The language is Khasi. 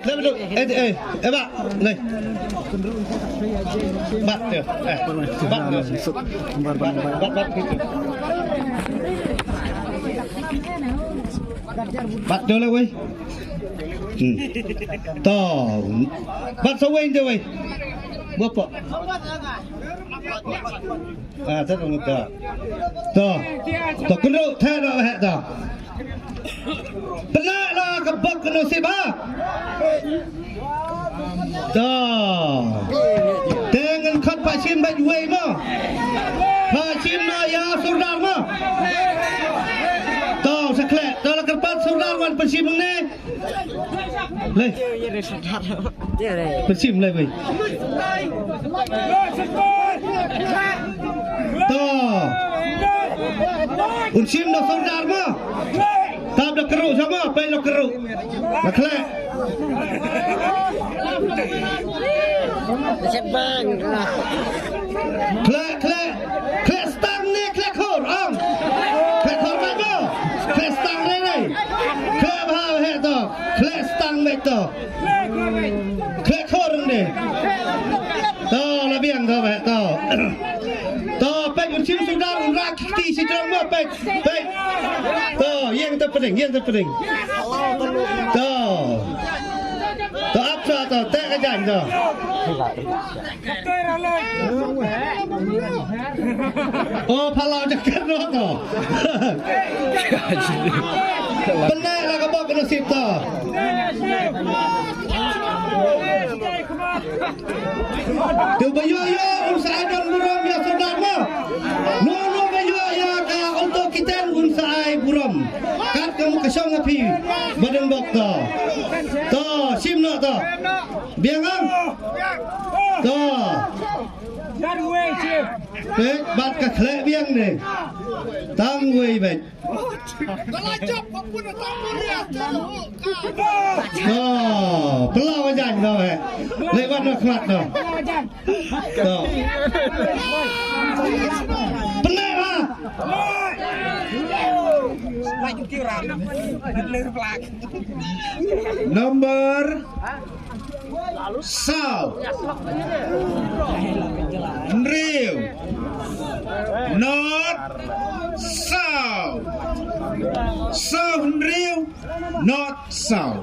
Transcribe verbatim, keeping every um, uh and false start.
Leh betul. Eh, eh, eh, bak. Leh. Bak tu. Eh, bak tu. Bak, bak, bak. Bak tu lah, wei. Hmm. Tu. Bak sawei tu, wei. Bapa. Ah, tu, tu, tu. Tu. Tu, kynruh, tu, tu, tu. Pynleh la ka bok ka nusib ha. To. Te ngan khot pha shim bad wei mo. Pha shim na ïa sordar mo. To, sa khleh. To la kyrpad sordar wan pynshim ne. Leh. Pynshim leh wei. To. Un shim na sordar mo. Tap da kyrhuh sama, peit lo kyrhuh. Ba khleh. Khleh, khleh. Khleh stang ne khleh khor, ong. Khleh khor ba ba. Khleh stang ne ne. Khleh ba he to. Khleh stang ne to. Khleh khor ne. To, la biang to ba to. To, peit un shim sordar un rak kti shi jrong mo, peit. Peit. To, ïeng to pdeng, ïeng to pdeng. To. To ap to, to, teh ka jaiñ to. O, pha law jaket noh to. Pyneh la ka bok ka nusib to. To ba ïoh ïoh un sa ai don burom ïa sordar mo. No no ba ïoh ïa ka auto kiten un sa ai burom. Kat kam ka shong ha phi. Ba don bok to. To shim noh to. Biang ang. To. Peit bad ka khleh biang ne. Tang wei bad. To, pynlaw ka jaiñ to, eh. Leh wan na khmat to. To. Pynleh ha. Number Saw. Hynriew. Not. Saw. Saw hynriew. Not saw.